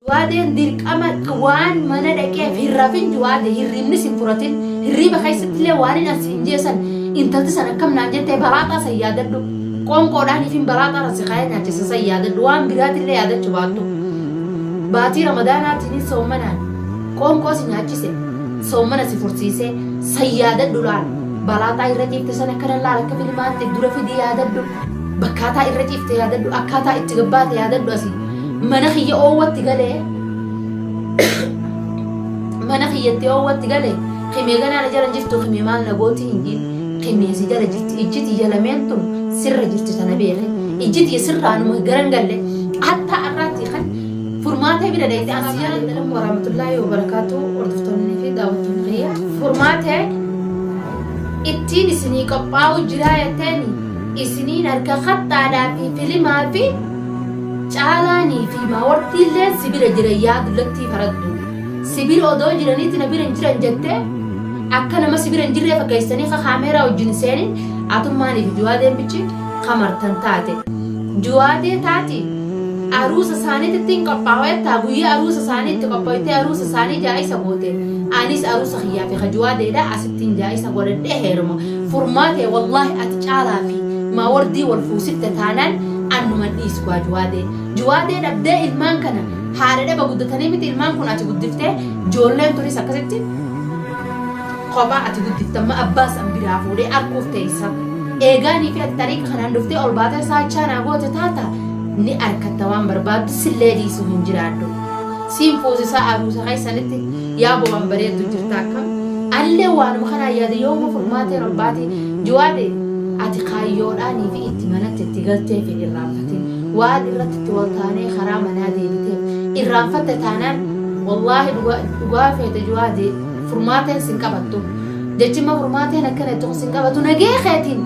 Juwaadeen dirqama waan mana dhaqeef hin rafin. Juwaade, hirriibnis hin furatin. Hirriiba keessatti illee waan hin asiin jeesan intalti san akkam naan jettee balaaxaa san yaadadhu. Qoonqoodhaan ifin balaaxaa irra si kaayee nyaachisa san yaadadhu. Waan biraatillee yaadachuu baattu. Baatii Ramadaanaatiin soommanaan qoonqoo si nyaachise, soommana si fursiisee san yaadadhu laal. Balaaxaa irra ciifte san akkana laal, akka filmaatti dura fidii yaadadhu. Bakkaataa irra ciifte yaadadhu, akkaataa itti gabbaate yaadadhu. Asii mana kiyya oowwatti galee, mana kiyyatti oowwatti galee, qimee ganaa na jala hin jirtu, qimee maal na gooti hin jiin. Qimee si jala jirti, ijji tiyya lameen tun sirra jirti, tana beeki. Ijji tiyya sirraa numa garan galle hattaa arraatti kan furmaatee bira dheeyte as jala. Alaikum warahmatullaahi wabarakaatu. Hordoftoonni fi daawwattoonni kiyya, furmaatee ittiin isinii qophaa'u jiraa jetteeni isiniin harka kattaadhaa fi filimaa fi caalaanii fi maawartiilleen si bira jira. Yaa dullattii faraddu, si bira odoo jiraniiti na bira hin jiran jettee akka nama si bira hin jirree fakkeessanii ka kaameeraa wajjin seenin. Atummaanii fi Juwaadeen bichi kamartan taate Juwaadee taati aruusa isaaniitti hin qophaa'u. Guyyaa aruusa isaanii itti qophaa'ite, aruusa isaanii jaa'isa goote. Anis aruusa kiyyaa fi ka Juwaadeedha asittiin jaa'isa godhadhee heeruma. Furmaate, wallaahi ati caalaa fi maawardii wal fuusifte taanaan annuman dhiisu gaa. Juwaadee, Juwaadee dhabdee ilmaan kana haadha dhaba guddatanii miti. Ilmaan kun ati guddiftee, ijoolleen tunis akkasitti kophaa ati guddiftamma abbaa san biraa fuudhee arguuf teessa. Eegaanii fi ati tariiqa kanaan dhuftee ol baatee saachaa naa goote taata ni arkatta. Waan barbaaddu sillee dhiisuu hin jiraadhu. Siin fuusisaa aruusa keessanitti. Yaa bo'an bareeddu jirta akkam. Anillee waanuma kanaan yaada yooma furmaateen ol baate. Juwaade, ati kaayyoodhaanii fi itti manatti itti galteef hin irraanfatin. Waan irratti itti wal taanee karaa manaa deebiteef irraanfatte taanaan, wallaahi dhugaa feete Juwaade, furmaateen sin qabattu. Jechimma furmaateen akkana itti sin qabatu. Nagee keetiin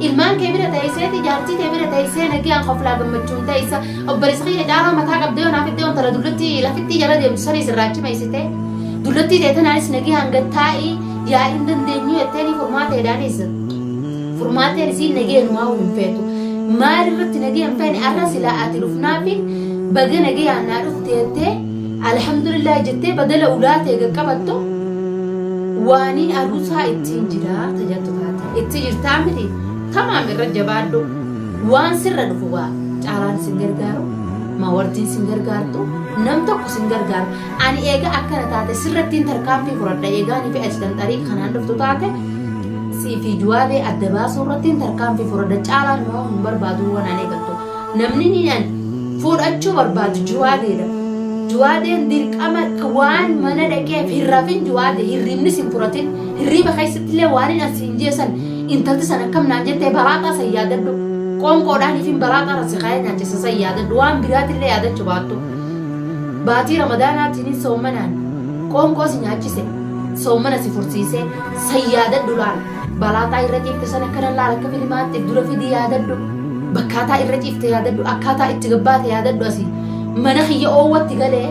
ilmaan kee bira teesseeti, jaartii tee bira teessee nagayaan koflaa gammachuun teessa. Obboleessa kiyya caalaa mataa qabdee yoo naaf iddoo intala dullattii lafittii jala deemtu sanii sirraa chimeessite, dullattii ta'e tanaanis nagayaan gattaa'ii yaa'iin dandeenyu jetteeni. Furmaateedhaanis furmaateen isiin nageenumaa hin feetu. Maal irratti nagee hin feene? Arra silaa ati dhufnaafi baga nagayaan naa dhufte jettee alhamdulillah jettee badala ulaa ta'e qaqqabattu waaniin aruusaa ittiin jira tajattu taate itti jirtaa miti. Tamaam, irra jabaadhu. Waan sirra dhufu waa caalaan sin gargaaru, maawardiin sin gargaartu, nam tokko sin gargaaru. Ani eega akkana taate sirrattiin tarkaanfii fudhadha. Eegaanii fi ajitan xarii kanaan dhuftu taate sii fi Juwaadee adda baasuu irrattiin tarkaanfii fudhadha. Caalaan immoo hin barbaadu. Waan ani eegaltu namni ni an fudhachuu barbaadu Juwaadeedha. Juwaadeen dirqama waan mana dhaqeef hin rafin. Juwaade, hirriibnis hin furatin. Hirriiba keessatti illee waan hin asiin jeesan intalti san akkam naan jettee balaaxaa san yaadadhu. Qoonqoodhaan ifin balaaxaa irra si kaayee nyaachisa san yaadadhu. Waan biraatillee yaadachuu baattu. Baatii Ramadaanaatiin soommanaan qoonqoo si nyaachise, soommana si fursiisee san yaadadhu laal. Balaaxaa irra ciifte san akkana laal, akka filmaatti dura fidii yaadadhu. Bakkaataa irra ciifte yaadadhu, akkaataa itti gabbaate yaadadhu. Asii mana kiyya oowwatti galee,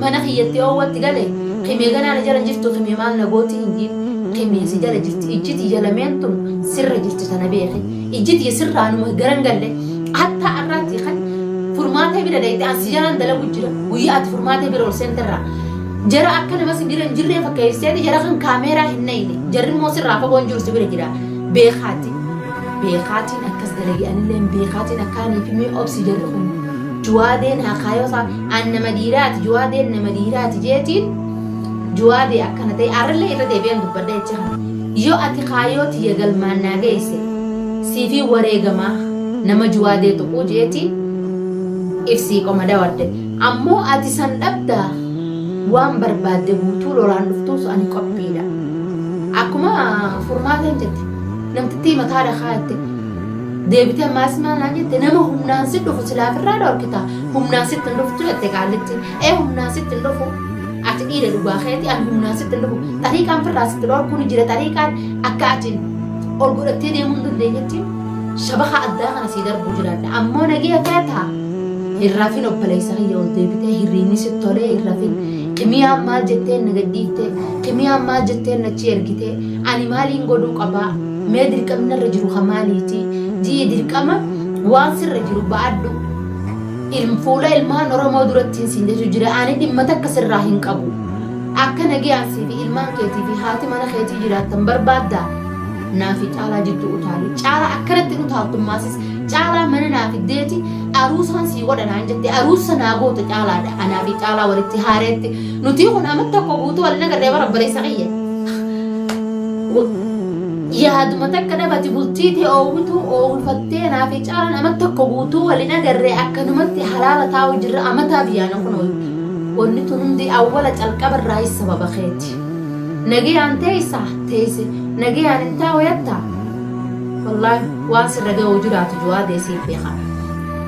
mana kiyyatti oowwatti galee, qimee ganaa na jala jirtu, qimee maal na gooti hin jiin. Qimee si jala jirti, ijji tiyya lameen tun sirra jirti, tana beeki. Ijji tiyya sirraa numa garan galle hattaa arraatti kan furmaatee bira dheeyte an si jalaan dalagu jira. Guyyaa ati furmaatee bira ol seenterraa jara akka nama si bira hin jirree fakkeesseeti jara kan kaameeraa hin nayne. Jarri immoo sirraa fagoo hin jiru, si bira jira. Beekaati, beekaatiin akkas dalagi. Anilleen beekaatiin akkaanii fi mee obsi. Jarri kun Juwaadeen haa kaayoosaa an nama dhiiraati, Juwaadeen nama dhiiraati jeetiin. Juwaadee akkana ta'e arrillee irra deebi'een dubbadha jecha kana. Yoo ati kaayoo tiyya galmaan naa geesse siifii wareegamaa nama Juwaadee tuquu jeetiin ibsii qoma dawadde. Ammoo ati san dhabdaa waan barbaadde guutuu lolaan dhuftuus ani qophiidha. Akkuma furmaateen jette, namtittii mataa dhakaa jette, deebitee ammaas maal naan jette? Nama humnaan si dhufu silaafirraa dhorkita, humnaan sitti hin dhuftu jette qaallitti. Ee, humnaan sitti hin dhufu. Ati dhiira dhugaa keeti, ani humnaan sitti hin dhufu. Xariiqaan firraa sitti dhorkuu ni jira. Xariiqaan akka ati ol godhattee deemuu hin dandeenyetti shabaka addaa kana sii darbuu jiraadha. Ammoo nagee feetaa hin rafin obboleessa kiyya, ol deebitee hirriinni sitti tolee hin rafin. Qimiyaan maal jetteen na gadhiifte? Qimiyaan maal jetteen nachi ergite? Ani maaliin godhuu qabaa? Mee dirqamni narra jiru ka maaliiti? Jii dirqama waan sirra jiru ba'adhu. Fuula ilmaan Oromoo duratti siin jechuu jira. Ani dhimma takka sirraa hin qabu. Akka nagayaan sii fi ilmaan keetii fi haati mana keetii jiraattan barbaaddaa? Naa fi Caalaa jidduu utaali. Caalaa akkanatti hin utaaltu maasis. Caalaa mana naa fiddeeti aruusaan sii godha naan jette, aruusa naa goota Caalaadha. Anaa fi Caalaa walitti haareetti. Nutii kun amma tokko guutuu waliin agarree bara obboleessa kiyya. Yaaduma takka dhabati bultii tee oowwituu oowwifattee naa fi Caalaan amma tokko guutuu waliin agarree akkanumatti halaala taa'u jirra amataa biyyaana kun. Wanni tun hundi awwala calqaba irraa sababa keeti. Nagayaan teessa teesse, nagayaan hin taa'u yattaa. Wallaahi waan sirra ga'u jiraatu juwaadee siif beeka.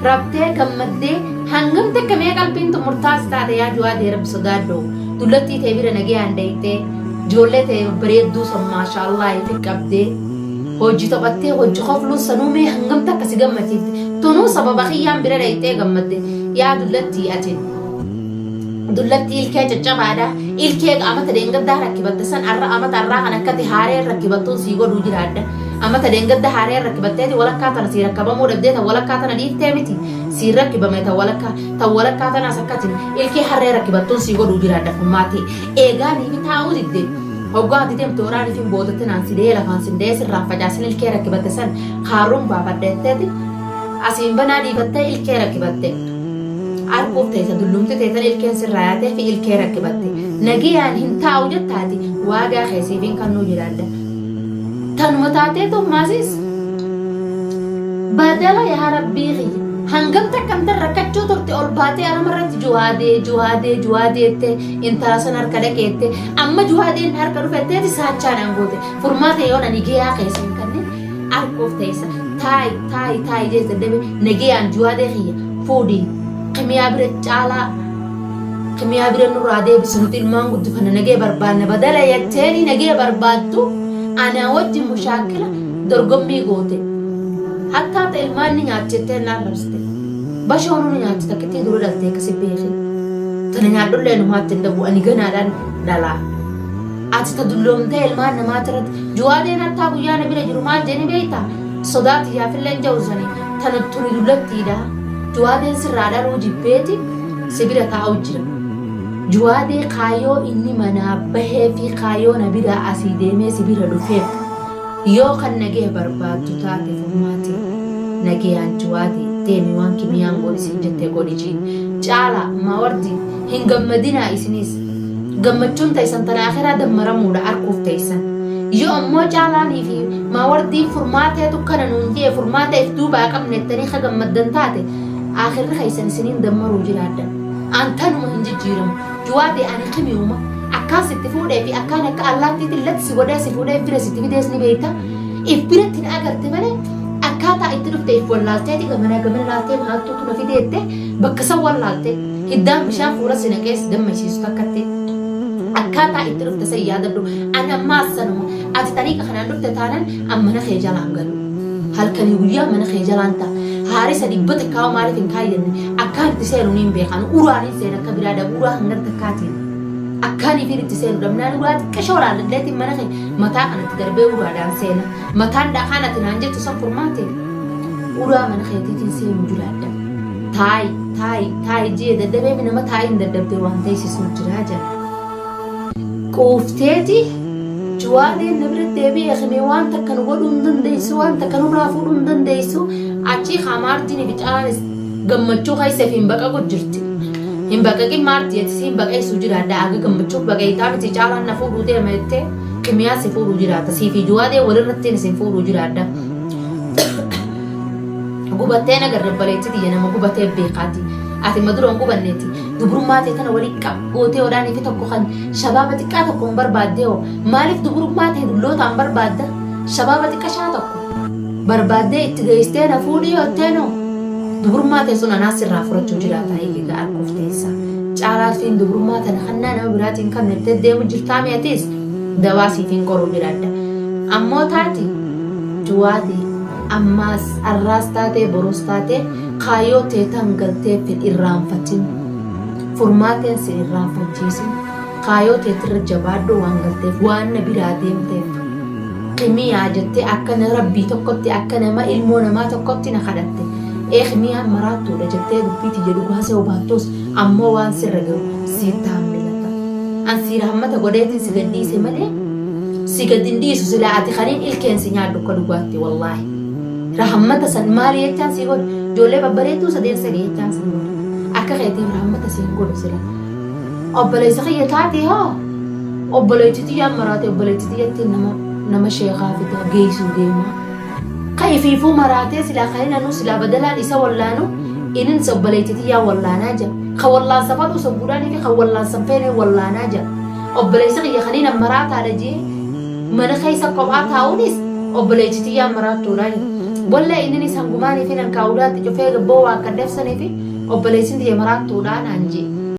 Rabtee gammaddee hangam takka mee qalbiin tun murtaas taate yaa juwaadee, rabbi sodaadhu. Dullattii ta'e bira nagayaan deeytee, ijoollee ta'e babbareedduu san maashaallah ifi qabdee hojii taphattee hojii kofluun sanuu mee hangam takka si gammachiifte. Tunuu sababa kiyyaan bira deeytee gammadde yaa dullattii ati. Dullatti ilkee caccabaadha. Ilkee amata deengaddaa rakkibatte san arra amata arraa kan akkati haaree rakkibattuun sii godhuu jiraadha. Amata deengadda haaree rakkibatteeti walakkaa tana sii rakkabamuu dhabdee tan walakkaa tana dhiiftee miti. Sii rakkibame tan walakkaa, tan walakkaa tanaas akkatin ilkee harree rakkibattuun sii godhuu jiraadha furmaatee. Eegaa niifi taa'uu didde. Hoggaa ati deemtu waraaniif hin boodatti naan si dhahee lafaan sin dhahee sirraan facaasin ilkee rakkibatte san kaarruun baafadheetteeti. Asiin banaa dhiifattee ilkee rakkibatte. Arguuf teessa dullumti teessan ilkeen sirraa yaatee fi ilkee rakkibatte. Nagayaan hin taa'u jettaati waagaa keessiifiin kannuu jiraadha. Tanuma taatee tummaasis badala yaa rabbii kiyya. Hangam takkamtan rakkachuu turte, ol baatee arama irratti juwaadee juwaadee juwaadeette, intala san harka dhaqeette, amma juwaadeen harka dhufetteeti saachaan goote furmaata yoon ani gayaa keessa hin kanne arguuf teessa taayi taayi taayi jee dadhabe. Nagayaan juwaadee kiyya fuudhi, kimiyaa bira caalaa kimiyaa bira nurraa deebisu, nuti ilmaan guddifanna, nagaya barbaanna badala jetteeni nagaya barbaaddu anaa wajjin mushaakila dorgommii goote. Hattaa ta ilmaan ni nyaachittee na arrabsite. Bashoonuu ni nyaachita takkittii dura dhaltee akkasi beeki. Tana nyaadhullee numaatti hin dhabu, ani ganaadhaan dhalaa. Ati ta dulloomtee ilmaan namaati irratti juwaadeen hattaa guyyaa na bira jiru maal jedhani beektaa? Sodaati yaafillee hin jawusani tana tuni dullattiidha. Juwaadeen sirraa dhaluu jibbeeti si bira taa'u jira. Juwaadee kaayyoo inni manaa bahee fi kaayyoo na biraa asii deemee si bira dhufeef yoo kan nagaya barbaaddu taate, furmaate nagayaan juwaadee deemi, waan kimiyaan godhi siin jettee godhi jiin. Caala mawardi hin gammadinaa, isinis gammachuun teessan tana akiraa dammaramuudha arguuf teessan. Yoo ammoo caalaanii fi maawardiin furmaateetu kana nuun jee furmaata if duubaa qabnettanii ka gammaddan taate, akirri keessan isiniin dammaruu jiraadha. An tanuma hin jijjiiramu. Juwaadee ani kimiuma akkaan sitti fuudhee fi akkaan akka allaattiitti latti si godhee si fuudhee if bira sitti fidees ni beekta. If biratti na agarte malee akkaataa itti dhufte if wallaalteeti gamana gamana laaltee maaltuutu na fideette bakka san wallaalte hiddaan bishaan fuula si naqee si dammasiisu takkatti. Akkaataa itti dhufte san yaadadhu. Ani ammaas sanuma. Ati xariiqa kanaan dhufte taanan an mana kee jalaan galu. Halkanii guyyaa mana kee jalaan ta'a. Haarisa dhibba takkaa maaliif hin kaayyanne akkaan itti seenu niin beekan. Uraan hin seena akka biraa dhabu uraa hangan takkaatiin. Akkaan ifiin itti seenu dhabnaan uraa xiqqashoo laalladheetiin mana kee mataa kanatti darbee uraadhaan seena. Mataan dhakaan ati naan jettu san furmaate uraa mana keetiitiin seenu jiraadha. Taayi taayi taayi jee dadhabee mi nama taayi hin dadhabdee waan teessisuu jiraa jala. Quufteeti juwaadeen na bira deebi'ee himee waan takka nu godhuu hin dandeessu, waan takka nurraa fuudhuu hin dandeessu. Achii haa maartiin fi caalaanis gammachuu keessa fi hin baqaqu jirti. Hin baqaqin maartii, ati si hin baqeessu jiraadha. Aga gammachuu baqeeytaa miti, caalaan na fuudhuu deema jettee kimiyaa si fuudhuu jiraata. Sii fi juwaadee walirratti isin fuudhuu jiraadha. Gubattee na garrabbaleetti tiyya nama gubatee beekaati. Ati ma dura hin gubanneeti. Dubrummaa ta'e tana waliin qab gootee odhaanii fi tokko kan shabaaba xiqqaa tokko hin barbaaddee hoo maaliif dubrummaa ta'e dullootaan barbaadda? Shabaaba xiqqashaa tokko barbaaddee itti geessitee na fuudhii hotteenoo dubrummaa ta'e sun anaa sirraa furachuu jiraata eegaa arguuf teessa. Caalaatiin dubrummaa tana kannaa nama biraatiin kan jettee deemu jirtaa mi'atis dawaa siitiin qoruu jiraadha. Ammoo taati juwaatii ammaas arraas taatee boruus taatee kaayyoo teetan galteef hin irraanfatin. Furmaateen si irraanfachiisin. Kaayyoo teetirra jabaadhu waan galteef waan na biraa deemteef. Qimiyaa jettee akka na rabbii tokkotti, akka nama ilmoo namaa tokkotti na kadhatte. Ee kimiyaan maraattuudha jettee dubbii tiyya dhugaa se'uu baattus ammoo waan sirra gahu sitti hammilata. An sii rahammata godheetiin si gad dhiise malee si gad hin dhiisu silaa ati kaniin ilkeen si nyaadhu akka dhugaatti wallaahi. Rahammata san maali jechaan sii godhe ijoollee babbareedduu sadeen sadi jechaan sii godhe. Akka keetiif rahammata siin godhu silaa. Obboleessa kiyya taate hoo obboleetti tiyyaan maraate obboleetti tiyyatti nama nama sheekaa fidaa geessuu deemaa. Ka ifiifuu maraatee silaa kan inni anuu silaa badalaan isa wallaanu inin obboleetti tiyyaa wallaanaa jira. Ka wallaansa fadhu sobbuudhaanii fi kan wallaansa hin feene wallaanaa jira. Obboleessi kiyya kan inni maraataadha jee mana keessa kophaa taa'uunis obboleetti tiyyaa maraattuudhaa jira. Wallee inni sangumaanii fi nan kaa'uudhaatti cufee gabboo waa akka dabsanii fi obboleessin tiyya maraattuudhaa naan jee.